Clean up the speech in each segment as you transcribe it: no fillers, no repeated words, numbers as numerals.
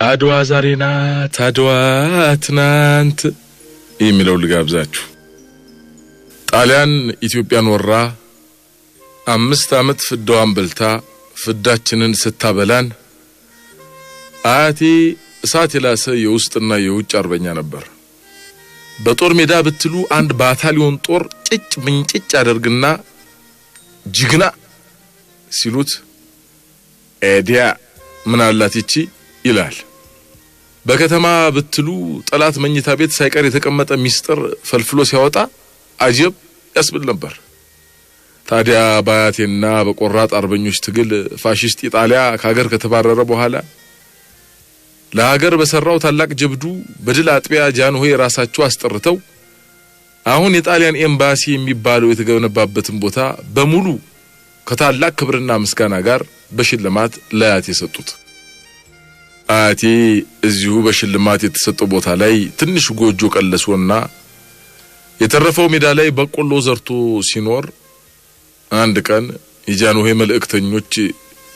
አድዋ ዛሬ ናት፣ አድዋ ትናንት የሚለው ልጋብዛችሁ። ጣሊያን ኢትዮጵያን ወራ 5 ዓመት ፍዳዋን በልታ ፍዳችንን ስታበላን አያቴ እሳት የላሰ የውስጥና የውጭ አርበኛ ነበር። በጦር ሜዳ ብትሉ አንድ ባታሊዮን ጦር ጭጭ ምንጭጭ አደርግና ጅግና ሲሉት ኤዲያ ምን አላት ይቺ ይላል። በከተማ ብትሉ ጠላት መኝታ ቤት ሳይቀር የተቀመጠ ሚስጥር ፈልፍሎ ሲያወጣ አጀብ ያስብል ነበር። ታዲያ ባያቴና በቆራጥ አርበኞች ትግል ፋሺስት ኢጣሊያ ከሀገር ከተባረረ በኋላ ለሀገር በሰራው ታላቅ ጀብዱ በድል አጥቢያ ጃንሆይ ራሳቸው አስጠርተው አሁን የጣሊያን ኤምባሲ የሚባለው የተገነባበትን ቦታ በሙሉ ከታላቅ ክብርና ምስጋና ጋር በሽልማት ለአያቴ ሰጡት። አያቴ እዚሁ በሽልማት የተሰጠው ቦታ ላይ ትንሽ ጎጆ ቀለሶና የተረፈው ሜዳ ላይ በቆሎ ዘርቶ ሲኖር አንድ ቀን የጃንሆይ መልእክተኞች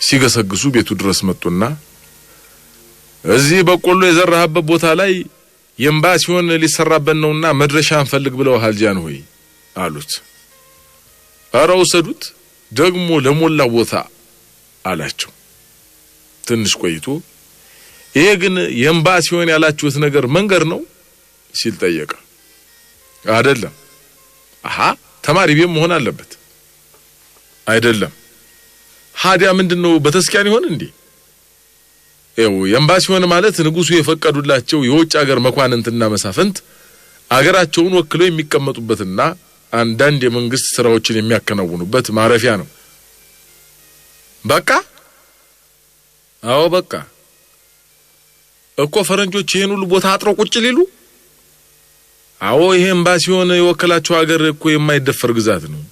ሲገሰግሱ ቤቱ ድረስ መጡና እዚህ በቆሎ የዘራህበት ቦታ ላይ የኤምባሲውን ሊሰራበት ነውና መድረሻ እንፈልግ ብለውሃል ጃንሆይ አሉት። ኧረ ውሰዱት ደግሞ ለሞላ ቦታ አላቸው። ትንሽ ቆይቶ ይሄ ግን የኤምባሲውን ያላችሁት ነገር መንገድ ነው ሲል ጠየቀ። አይደለም። አሃ ተማሪ ቤት መሆን አለበት። አይደለም። ሀዲያ ምንድነው በተስኪያን ይሆን እንዴ? ይኸው ኤምባሲውን ማለት ንጉሱ የፈቀዱላቸው የውጭ ሀገር መኳንንትና መሳፍንት አገራቸውን ወክለው የሚቀመጡበትና አንዳንድ የመንግስት ስራዎችን የሚያከናውኑበት ማረፊያ ነው። በቃ አዎ በቃ እኮ ፈረንጆች ይሄን ሁሉ ቦታ አጥረው ቁጭ ሊሉ? አዎ ይሄ ኤምባሲውን የወከላቸው ሀገር እኮ የማይደፈር ግዛት ነው።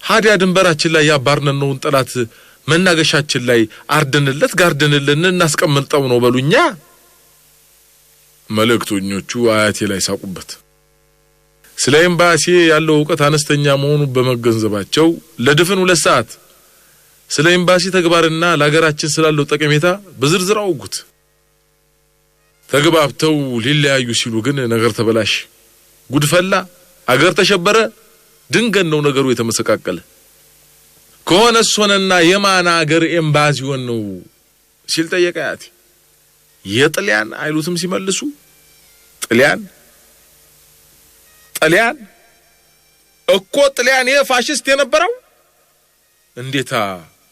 ሀዲያ ድንበራችን ላይ ያባርነነውን ጠላት መናገሻችን ላይ አርደንለት ጋርደንልን እናስቀምጠው ነው በሉኛ። መልእክተኞቹ አያቴ ላይ ሳቁበት። ስለ ኤምባሲ ያለው ዕውቀት አነስተኛ መሆኑን በመገንዘባቸው ለድፍን 2 ሰዓት ስለ ኤምባሲ ተግባርና ለሀገራችን ስላለው ጠቀሜታ በዝርዝር አወጉት። ተግባብተው ሊለያዩ ሲሉ ግን ነገር ተበላሽ፣ ጉድፈላ፣ አገር ተሸበረ። ድንገት ነው ነገሩ የተመሰቃቀለ። ከሆነስ ሆነና የማን አገር ኤምባሲውን ነው ሲል ጠየቀ አያቴ። የጥልያን አይሉትም ሲመልሱ፣ ጥልያን ጥልያን እኮ ጥልያን ይሄ ፋሽስት የነበረው እንዴታ!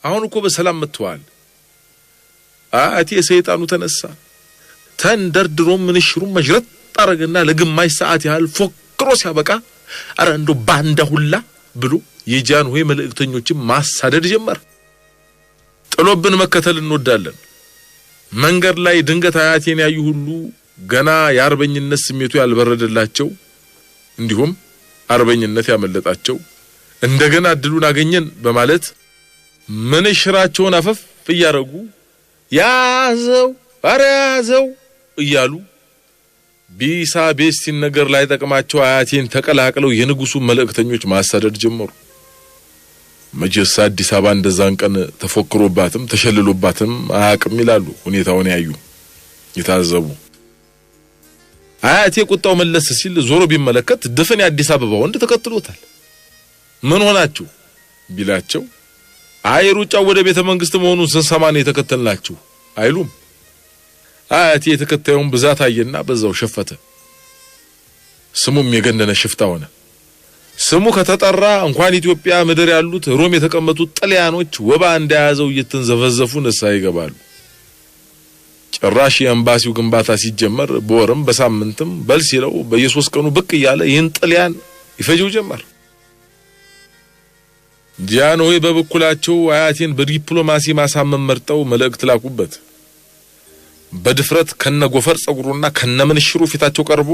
አሁን እኮ በሰላም መጥተዋል። አያቴ ሰይጣኑ ተነሳ። ተንደርድሮም ምንሽሩን መጅረጥ አረገና ለግማሽ ሰዓት ያህል ፎክሮ ሲያበቃ አረ እንደው ባንዳ ሁላ ብሎ የጃንሆይ መልእክተኞችን ማሳደድ ጀመር። ጥሎብን መከተል እንወዳለን። መንገድ ላይ ድንገት አያቴን ያዩ ሁሉ ገና የአርበኝነት ስሜቱ ያልበረደላቸው እንዲሁም አርበኝነት ያመለጣቸው እንደገና እድሉን አገኘን በማለት ምንሽራቸውን አፈፍ እያረጉ ያዘው አረ ያዘው እያሉ ቢሳ ቤስቲን ነገር ላይ ጠቅማቸው አያቴን ተቀላቅለው የንጉሱ መልእክተኞች ማሳደድ ጀመሩ። መቼስ አዲስ አበባ እንደዛን ቀን ተፎክሮባትም ተሸልሎባትም አያውቅም ይላሉ ሁኔታውን ያዩ የታዘቡ። አያቴ ቁጣው መለስ ሲል ዞሮ ቢመለከት ድፍን የአዲስ አበባ ወንድ ተከትሎታል። ምን ሆናችሁ ቢላቸው አይ ሩጫው ወደ ቤተ መንግስት መሆኑን ስንሰማ ነው የተከተልናችሁ አይሉም። አያቴ የተከታዩን ብዛት አየና በዛው ሸፈተ። ስሙም የገነነ ሽፍታ ሆነ። ስሙ ከተጠራ እንኳን ኢትዮጵያ ምድር ያሉት ሮም የተቀመጡት ጥልያኖች ወባ እንደያዘው እየተንዘፈዘፉ ንስሐ ይገባሉ። ጭራሽ የኤምባሲው ግንባታ ሲጀመር በወርም በሳምንትም በል ሲለው በየሶስት ቀኑ ብቅ እያለ ይህን ጥልያን ይፈጀው ጀመር። ጃንሆይ በበኩላቸው አያቴን በዲፕሎማሲ ማሳመን መርጠው መልእክት ላኩበት። በድፍረት ከነጎፈር ጸጉሩና ከነምንሽሩ ፊታቸው ቀርቦ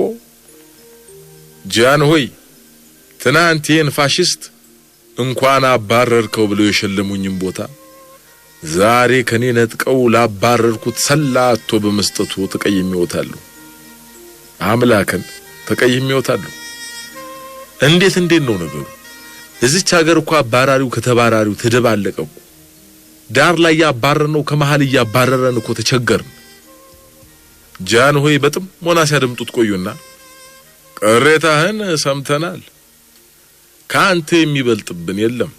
ጃንሆይ ትናንት ይህን ፋሽስት እንኳን አባረርከው ብለው የሸለሙኝም ቦታ ዛሬ ከኔ ነጥቀው ላባረርኩት ሰላቶ በመስጠቱ ተቀይሜዎታለሁ። አምላክን ተቀይሜዎታለሁ። እንዴት እንዴት ነው ነገሩ? እዚች ሀገር እኮ አባራሪው ከተባራሪው ተደባለቀ እኮ። ዳር ላይ ያባረርነው ከመሃል እያባረረን እኮ ተቸገርን። ጃንሆይ በጥሞና ሲያደምጡት ቆዩና ቅሬታህን ሰምተናል፣ ከአንተ የሚበልጥብን የለም።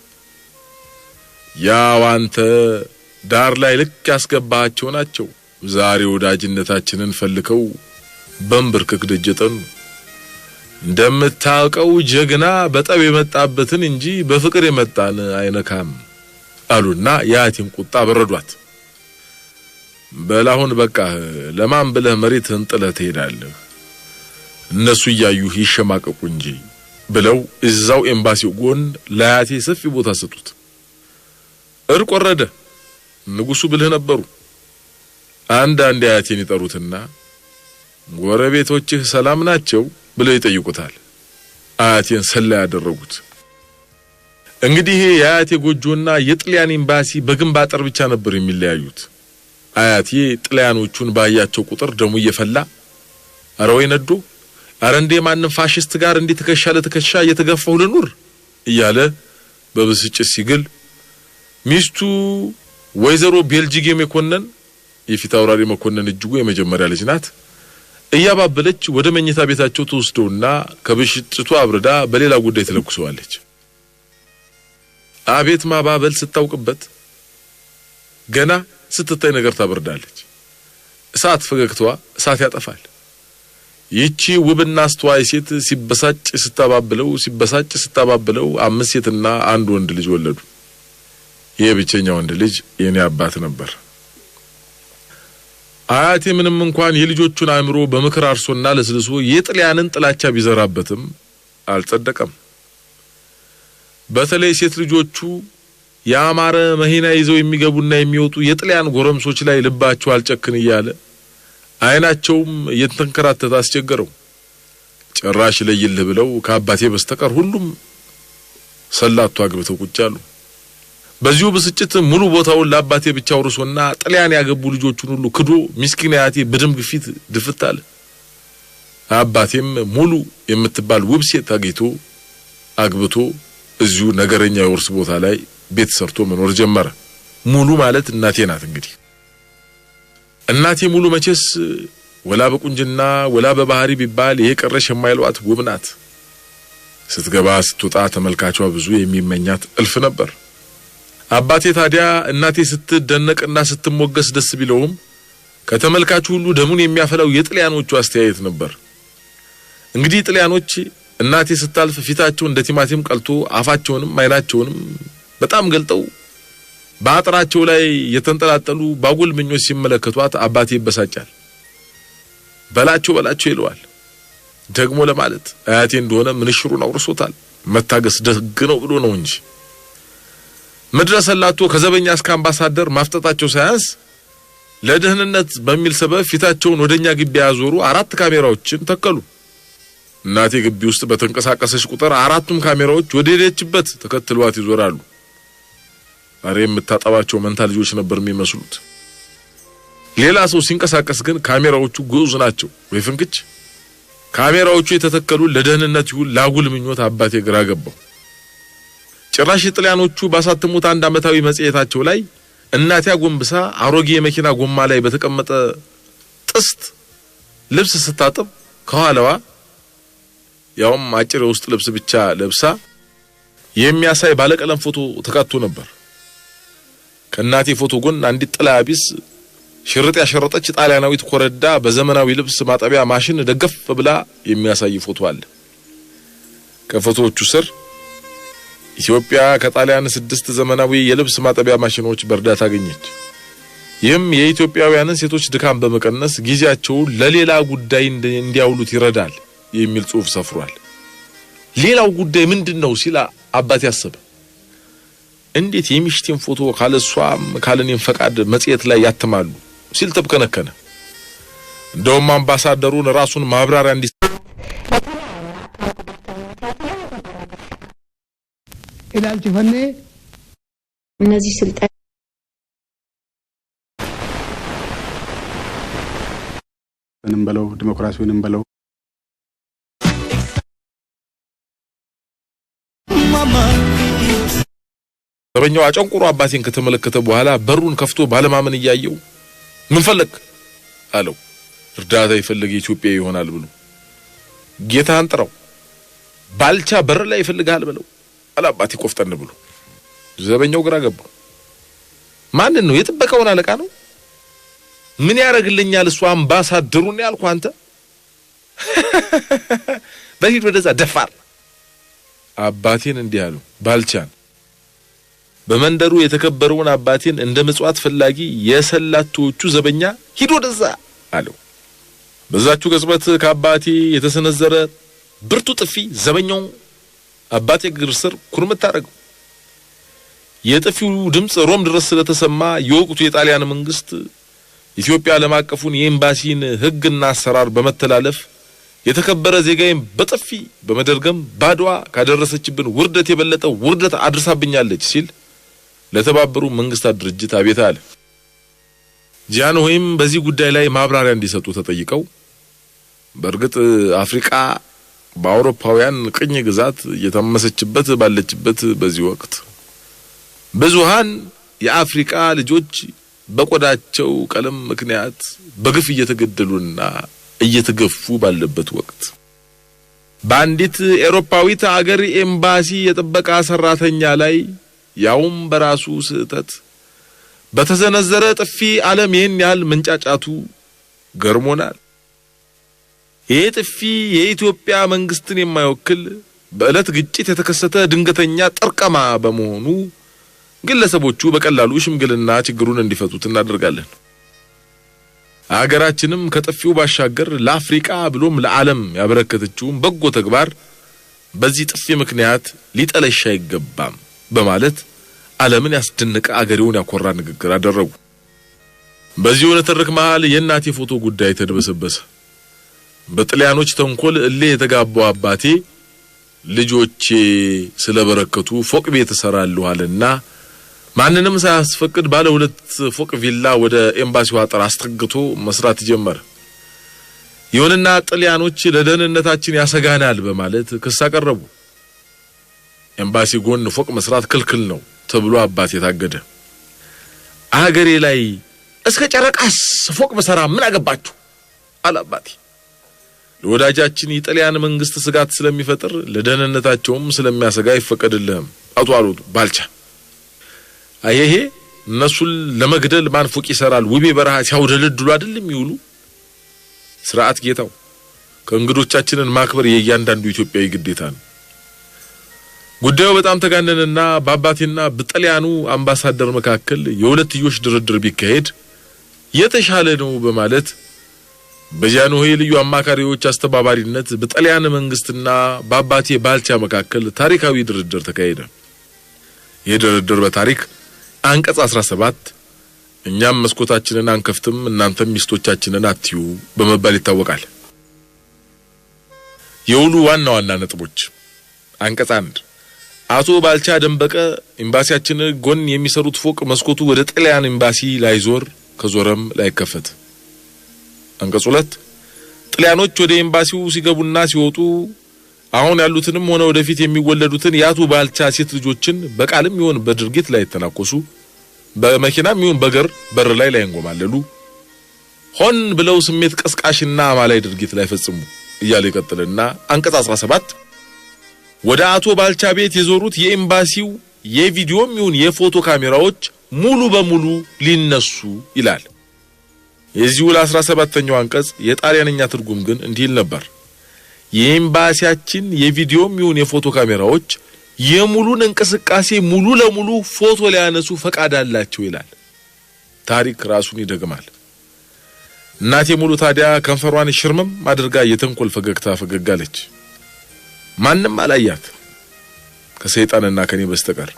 ያው አንተ ዳር ላይ ልክ ያስገባቸው ናቸው። ዛሬ ወዳጅነታችንን ፈልከው በንብርክክ ደጅ ጠኑ። እንደምታውቀው ጀግና በጠብ የመጣበትን እንጂ በፍቅር የመጣን አይነካም አሉና የአያቴን ቁጣ በረዷት። በላሁን በቃ ለማን ብለህ መሬትህን ጥለህ ትሄዳለህ? እነሱ እያዩህ ይሸማቀቁ እንጂ ብለው እዛው ኤምባሲው ጎን ለአያቴ ሰፊ ቦታ ሰጡት። እርቅ ወረደ። ንጉሱ ብልህ ነበሩ። አንዳንድ አያቴን ይጠሩትና ጎረቤቶችህ ሰላም ናቸው ብለው ይጠይቁታል። አያቴን ሰላይ ያደረጉት። እንግዲህ የአያቴ ጎጆና የጥልያን ኤምባሲ በግንብ አጥር ብቻ ነበር የሚለያዩት። አያቴ ጥልያኖቹን ባያቸው ቁጥር ደሙ እየፈላ አረ ወይ ነዶ፣ አረ እንዴ ማንም ፋሽስት ጋር እንዲህ ትከሻ ለትከሻ እየተገፋሁ ልኑር እያለ በብስጭት ሲግል ሚስቱ ወይዘሮ ቤልጂጌ መኮንን የፊት አውራሪ መኮንን እጅጉ የመጀመሪያ ልጅ ናት፣ እያባበለች ወደ መኝታ ቤታቸው ተወስደውና ከብሽጭቱ አብርዳ በሌላ ጉዳይ ትለኩሰዋለች። አቤት ማባበል ስታውቅበት ገና ስትታይ ነገር ታበርዳለች። እሳት ፈገግታዋ እሳት ያጠፋል። ይቺ ውብና አስተዋይ ሴት ሲበሳጭ ስታባብለው ሲበሳጭ ስታባብለው 5 ሴትና 1 ወንድ ልጅ ወለዱ። ይህ ብቸኛ ወንድ ልጅ የኔ አባት ነበር። አያቴ ምንም እንኳን የልጆቹን አእምሮ በምክር አርሶና ለስልሶ የጥልያንን ጥላቻ ቢዘራበትም አልጸደቀም። በተለይ ሴት ልጆቹ ያማረ መኪና ይዘው የሚገቡና የሚወጡ የጥልያን ጎረምሶች ላይ ልባቸው አልጨክን እያለ አይናቸውም እየተንከራተተ አስቸገረው። ጭራሽ ለይልህ ብለው ከአባቴ በስተቀር ሁሉም ሰላቱ አግብተው ቁጭ አሉ። በዚሁ ብስጭት ሙሉ ቦታውን ለአባቴ ብቻ ወርሶና ጥልያን ያገቡ ልጆቹን ሁሉ ክዶ ምስኪን አያቴ በደም ግፊት ድፍት አለ። አባቴም ሙሉ የምትባል ውብ ሴት አግኝቶ አግብቶ እዚሁ ነገረኛ የውርስ ቦታ ላይ ቤት ሰርቶ መኖር ጀመረ። ሙሉ ማለት እናቴ ናት። እንግዲህ እናቴ ሙሉ መቼስ ወላ በቁንጅና ወላ በባህሪ ቢባል ይሄ ቀረሽ የማይሏት ውብ ናት። ስትገባ ስትወጣ ተመልካቿ ብዙ የሚመኛት እልፍ ነበር። አባቴ ታዲያ እናቴ ስትደነቅና ስትሞገስ ደስ ቢለውም ከተመልካቹ ሁሉ ደሙን የሚያፈላው የጥልያኖቹ አስተያየት ነበር። እንግዲህ ጥልያኖች እናቴ ስታልፍ ፊታቸው እንደ ቲማቲም ቀልቶ አፋቸውንም አይናቸውንም በጣም ገልጠው በአጥራቸው ላይ የተንጠላጠሉ ባጉል ምኞች ሲመለከቷት አባቴ ይበሳጫል። በላቸው በላቸው ይለዋል። ደግሞ ለማለት አያቴ እንደሆነ ምንሽሩን አውርሶታል። መታገስ ደግ ነው ብሎ ነው እንጂ ምድረ ሰላቶ ከዘበኛ እስከ አምባሳደር ማፍጠጣቸው ሳያንስ ለደህንነት በሚል ሰበብ ፊታቸውን ወደኛ ግቢ ያዞሩ 4 ካሜራዎችን ተከሉ። እናቴ ግቢ ውስጥ በተንቀሳቀሰች ቁጥር 4ቱም ካሜራዎች ወደ ሄደችበት ተከትለዋት ይዞራሉ። አሬ የምታጠባቸው መንታ ልጆች ነበር የሚመስሉት። ሌላ ሰው ሲንቀሳቀስ ግን ካሜራዎቹ ግዑዝ ናቸው ወይ ፍንክች። ካሜራዎቹ የተተከሉ ለደህንነት ይሁን ላጉል ምኞት አባቴ ግራ ገባው። ጭራሽ ጥልያኖቹ ባሳተሙት አንድ ዓመታዊ መጽሔታቸው ላይ እናቴ አጎንብሳ አሮጌ የመኪና ጎማ ላይ በተቀመጠ ጥስት ልብስ ስታጥብ ከኋላዋ ያውም አጭር የውስጥ ልብስ ብቻ ለብሳ የሚያሳይ ባለቀለም ፎቶ ተካቶ ነበር። ከእናቴ ፎቶ ጎን አንዲት ጥላ ቢስ ሽርጥ ያሸረጠች ጣሊያናዊት ኮረዳ በዘመናዊ ልብስ ማጠቢያ ማሽን ደገፍ ብላ የሚያሳይ ፎቶ አለ። ከፎቶዎቹ ስር ኢትዮጵያ ከጣሊያን 6 ዘመናዊ የልብስ ማጠቢያ ማሽኖች በእርዳታ አገኘች። ይህም የኢትዮጵያውያንን ሴቶች ድካም በመቀነስ ጊዜያቸውን ለሌላ ጉዳይ እንዲያውሉት ይረዳል የሚል ጽሑፍ ሰፍሯል። ሌላው ጉዳይ ምንድነው ሲል አባቴ አሰበ። እንዴት የሚሽቴን ፎቶ ካለሷም ካለኔም ፈቃድ መጽሔት ላይ ያትማሉ ሲል ተብከነከነ። እንደውም አምባሳደሩን ራሱን ማብራሪያ እንዲ ኢላልችፈኔ እነዚህ ስልጣን ምንም በለው ዲሞክራሲውንም በለው ዘበኛው አጨንቁሮ አባቴን ከተመለከተ በኋላ በሩን ከፍቶ ባለማመን እያየው ምን ፈለክ አለው። እርዳታ የፈለገ ኢትዮጵያ ይሆናል ብሎ ጌታህን ጥራው፣ ባልቻ በር ላይ ይፈልግሃል ብለው አለ አባቴ ቆፍጠን ብሎ። ዘበኛው ግራ ገባው። ማንን ነው? የጥበቃውን አለቃ ነው? ምን ያደርግልኛል እሱ አምባሳደሩን ያልኩህ አንተ። በሂድ ወደዛ ደፋር። አባቴን እንዲህ አሉ ባልቻን። በመንደሩ የተከበረውን አባቴን እንደ ምጽዋት ፈላጊ የሰላቶቹ ዘበኛ ሂድ ወደዛ አለው። በዛችሁ ቅጽበት ከአባቴ የተሰነዘረ ብርቱ ጥፊ ዘበኛው አባቴ እግር ስር ኩርምት አደረገው። የጥፊው ድምጽ ሮም ድረስ ስለተሰማ የወቅቱ የጣሊያን መንግስት ኢትዮጵያ ዓለም አቀፉን የኤምባሲን ሕግና አሰራር በመተላለፍ የተከበረ ዜጋዬን በጥፊ በመደርገም ባድዋ ካደረሰችብን ውርደት የበለጠ ውርደት አድርሳብኛለች ሲል ለተባበሩ መንግስታት ድርጅት አቤት አለ። ጃንሆይም በዚህ ጉዳይ ላይ ማብራሪያ እንዲሰጡ ተጠይቀው በእርግጥ አፍሪካ በአውሮፓውያን ቅኝ ግዛት እየታመሰችበት ባለችበት በዚህ ወቅት ብዙሃን የአፍሪካ ልጆች በቆዳቸው ቀለም ምክንያት በግፍ እየተገደሉና እየተገፉ ባለበት ወቅት በአንዲት ኤሮፓዊት አገር ኤምባሲ የጥበቃ ሰራተኛ ላይ ያውም በራሱ ስህተት በተዘነዘረ ጥፊ ዓለም ይህን ያህል መንጫጫቱ ገርሞናል። ይህ ጥፊ የኢትዮጵያ መንግስትን የማይወክል በዕለት ግጭት የተከሰተ ድንገተኛ ጥርቀማ በመሆኑ ግለሰቦቹ በቀላሉ ሽምግልና ችግሩን እንዲፈቱት እናደርጋለን። አገራችንም ከጥፊው ባሻገር ለአፍሪካ ብሎም ለዓለም ያበረከተችውን በጎ ተግባር በዚህ ጥፊ ምክንያት ሊጠለሽ አይገባም በማለት ዓለምን ያስደነቀ አገሬውን ያኮራ ንግግር አደረጉ። በዚሁ ንትርክ መሃል የእናቴ ፎቶ ጉዳይ ተድበሰበሰ። በጥልያኖች ተንኮል እልህ የተጋባው አባቴ ልጆቼ ስለበረከቱ ፎቅ ቤት እሰራለሁ አለና ማንንም ሳያስፈቅድ ባለ 2 ፎቅ ቪላ ወደ ኤምባሲው አጥር አስጠግቶ መስራት ጀመረ። ይሁንና ጥልያኖች ለደህንነታችን ያሰጋናል በማለት ክስ አቀረቡ። ኤምባሲ ጎን ፎቅ መስራት ክልክል ነው ተብሎ አባቴ ታገደ። አገሬ ላይ እስከ ጨረቃስ ፎቅ በሰራ ምን አገባችሁ አለ አባቴ። ለወዳጃችን የጣሊያን መንግስት ስጋት ስለሚፈጥር ለደህንነታቸውም ስለሚያሰጋ አይፈቀድልህም አቶ አሉት ባልቻ። አየሄ እነሱን ለመግደል ማን ፎቅ ይሰራል? ውቤ በረሃ ሲያውደልድሉ አይደለም ይውሉ። ስርዓት ጌታው፣ ከእንግዶቻችንን ማክበር የእያንዳንዱ ኢትዮጵያዊ ግዴታ ነው። ጉዳዩ በጣም ተጋነነና በአባቴና በጣሊያኑ አምባሳደር መካከል የሁለትዮሽ ድርድር ቢካሄድ የተሻለ ነው በማለት በጃንሆይ ልዩ አማካሪዎች አስተባባሪነት በጣሊያን መንግስትና በአባቴ ባልቻ መካከል ታሪካዊ ድርድር ተካሄደ። ይህ ድርድር በታሪክ አንቀጽ 17 እኛም መስኮታችንን አንከፍትም እናንተም ሚስቶቻችንን አትዩ በመባል ይታወቃል። የውሉ ዋና ዋና ነጥቦች: አንቀጽ 1 አቶ ባልቻ ደንበቀ ኤምባሲያችን ጎን የሚሰሩት ፎቅ መስኮቱ ወደ ጣሊያን ኤምባሲ ላይዞር ከዞረም ላይከፈት። አንቀጽ 2 ጣሊያኖች ወደ ኤምባሲው ሲገቡና ሲወጡ አሁን ያሉትንም ሆነ ወደፊት የሚወለዱትን የአቶ ባልቻ ሴት ልጆችን በቃልም ይሁን በድርጊት ላይ ተናኮሱ፣ በመኪናም ይሁን በእግር በር ላይ ላይንጎማለሉ፣ ሆን ብለው ስሜት ቀስቃሽና አማላይ ድርጊት ላይ ፈጽሙ እያለ ይቀጥልና አንቀጽ 17 ወደ አቶ ባልቻ ቤት የዞሩት የኤምባሲው የቪዲዮም ይሁን የፎቶ ካሜራዎች ሙሉ በሙሉ ሊነሱ ይላል። የዚሁ ለ17ኛው አንቀጽ የጣሊያንኛ ትርጉም ግን እንዲህ ይል ነበር። የኤምባሲያችን የቪዲዮም ይሁን የፎቶ ካሜራዎች የሙሉን እንቅስቃሴ ሙሉ ለሙሉ ፎቶ ሊያነሱ ፈቃድ አላቸው ይላል። ታሪክ ራሱን ይደግማል። እናቴ ሙሉ ታዲያ ከንፈሯን ሽርምም አድርጋ የተንኮል ፈገግታ ፈገግ አለች። ማንም አላያት ከሰይጣንና ከኔ በስተቀር።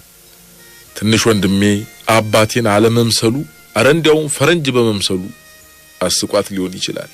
ትንሽ ወንድሜ አባቴን አለመምሰሉ፣ አረ እንዲያውም ፈረንጅ በመምሰሉ አስቋት ሊሆን ይችላል።